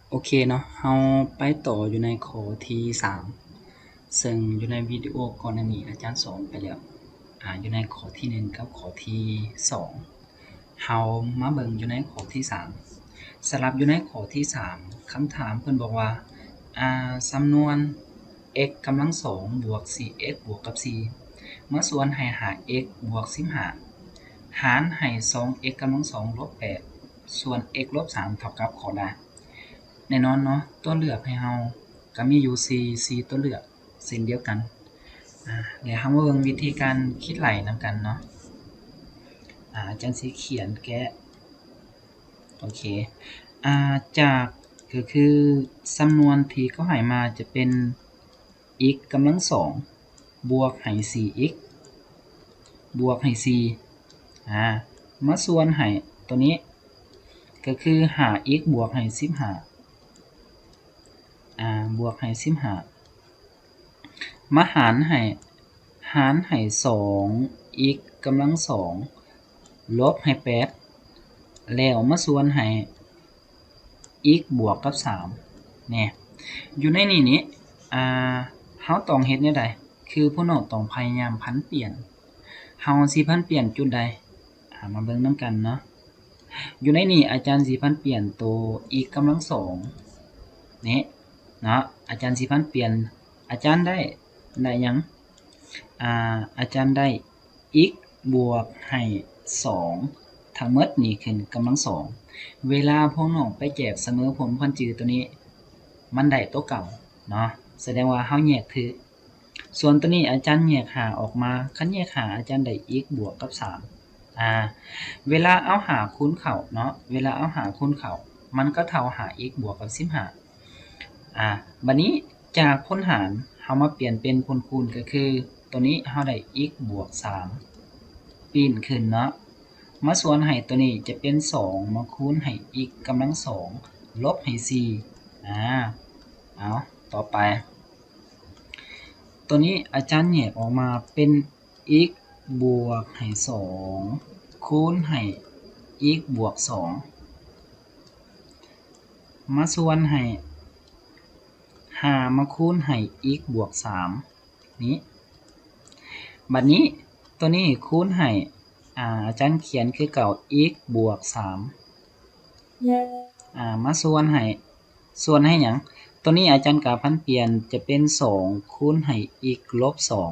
ໂອເຄເນາະ, ເຮົາໄປຕໍ່ຢູ່ໃນຂໍ້ທີສາມ ເຊິ່ງຢູ່ໃນວິດີໂອກ່ອນໜ້ານີ້ອາຈານສອນໄປແລ້ວ ອາ ຢູ່ໃນຂໍ້ທີໜຶ່ງກັບຂໍ້ທີສອງ. ເຮົາມາເບິ່ງຢູ່ໃນຂໍ້ທີສາມ. ສຳລັບຢູ່ໃນຂໍ້ທີສາມ ຄຳຖາມເພິ່ນບອກວ່າ ອາ ສຳນວນ x ກຳລັງສອງບວກສີ່ x ບວກກັບສີ່ ມາສ່ວນໃຫ້ຫ້າ x ບວກສິບຫ້າ ຫານໃຫ້ສອງ x ກຳລັງສອງລົບແປດ ສ່ວນ x ລົບສາມເທົ່າກັບຂໍ້ໃດ? ແນ່ນອນເນາະ, ຕົວເລືອກໃຫ້ເຮົາກໍມີຢູ່ສີ່ ສີ່ຕົວເລືອກເຊັ່ນດຽວກັນ. ອາ ແລ້ວເຮົາມາເບິ່ງວິທີການຄິດໄລ່ນຳກັນເນາະ. ອາ ອາຈານຊິຂຽນແກະ ໂອເຄ ອາ ຈາກ ກໍຄືສຳນວນທີ່ເຂົາໃຫ້ມາຈະເປັນ x ກຳລັງສອງບວກໃຫ້ສີ່ x ບວກໃຫ້ສີ່ ອາ ມາສ່ວນໃຫ້ຕົວນີ້ ກໍຄືຫ້າ x ບວກໃຫ້ສິບຫ້າ ອາ ບວກໃຫ້ສິບຫ້າ ມາຫານໃຫ້ ຫານໃຫ້ສອງ x ກຳລັງສອງລົບໃຫ້ແປດ ແລ້ວມາສ່ວນໃຫ້ x ບວກກັບສາມ ແນ່. ຢູ່ໃນນີ້ນີ້ ອາ ເຮົາຕ້ອງເຮັດແນວໃດ? ຄືພວກນ້ອງຕ້ອງພະຍາຍາມຜັນປ່ຽນ. ເຮົາຊິຜັນປ່ຽນຈຸດໃດ? ອາ ມາເບິ່ງນຳກັນເນາະ. ຢູ່ໃນນີ້ອາຈານຊິຜັນປ່ຽນໂຕ x ກຳລັງສອງນີ້ເນາະ, ອາຈານຊິຜັນປ່ຽນ ອາຈານໄດ້ ໄດ້ຫຍັງ? ອາ ອາຈານໄດ້ x ບວກໃຫ້ສອງ ທັງໝົດນີ້ຂຶ້ນກຳລັງສອງ. ເວລາພວກນ້ອງໄປແຈກສະເໝີຜົນພັນຈື່ຕົວນີ້ ມັນໄດ້ຕົວເກົ່າເນາະ, ສະແດງວ່າເຮົາແຍກຖືກ. ສ່ວນຕົວນີ້ອາຈານແຍກຫ້າອອກມາ, ຄັນແຍກຫ້າ ອາຈານໄດ້ x ບວກກັບສາມ. ອາ ເວລາເອົາຫ້າຄູນເຂົ້າເນາະ, ເວລາເອົາຫ້າຄູນເຂົ້າ ມັນກໍເທົ່າຫ້າ x ບວກກັບສິບຫ້າ. ອາ ບັດນີ້ຈາກຜົນຫານເຮົາມາປ່ຽນເປັນຜົນຄູນ ກໍຄືຕົວນີ້ເຮົາໄດ້ x ບວກສາມ ປີ້ນຂຶ້ນເນາະ, ມາສ່ວນໃຫ້ຕົວນີ້ຈະເປັນສອງມາຄູນໃຫ້ x ກຳລັງສອງລົບໃຫ້ສີ່. ອາ ເອົາ ຕໍ່ໄປ ຕົວນີ້ອາຈານແຍກອອກມາເປັນ x ບວກໃຫ້ສອງ ຄູນໃຫ້ x ບວກສອງ ມາສ່ວນໃຫ້ຫ້າມາຄູນໃຫ້ x ບວກສາມນີ້. ບັດນີ້ຕົວນີ້ຄູນໃຫ້ ອາ ອາຈານຂຽນຄືເກົ່າ x ບວກສາມ ອາ ມາສ່ວນໃຫ້ ສ່ວນໃຫ້ຫຍັງ? ຕົວນີ້ອາຈານກະຜັນປ່ຽນຈະເປັນສອງຄູນໃຫ້ x ລົບສອງ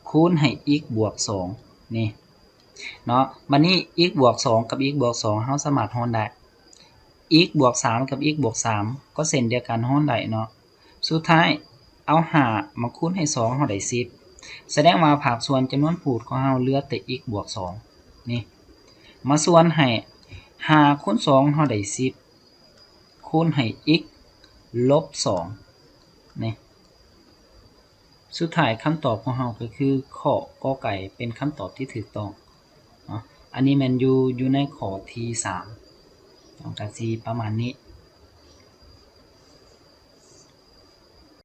ຄູນໃຫ້ x ບວກສອງນີ້ເນາະ. ບັດນີ້ x ບວກສອງກັບ x ບວກສອງເຮົາສາມາດຮ່ອນໄດ້, x ບວກສາມກັບ x ບວກສາມກໍເຊັ່ນດຽວກັນ ຮ່ອນໄດ້ເນາະ. ສຸດທ້າຍເອົາຫ້າມາຄູນໃຫ້ສອງ ເຮົາໄດ້ສິບ. ສະແດງວ່າພາກສ່ວນຈຳນວນພູດຂອງເຮົາເຫຼືອແຕ່ x ບວກສອງນີ້ ມາສ່ວນໃຫ້ຫ້າຄູນສອງ ເຮົາໄດ້ສິບ ຄູນໃຫ້ x ລົບສອງນີ້. ສຸດທ້າຍຄຳຕອບຂອງເຮົາກໍຄືຂໍ້ ກ ໄກ່ ເປັນຄຳຕອບທີ່ຖືກຕ້ອງເນາະ. ອັນນີ້ແມ່ນຢູ່ ຢູ່ໃນຂໍ້ທີສາມເນາະ, ກໍຊິປະມານນີ້.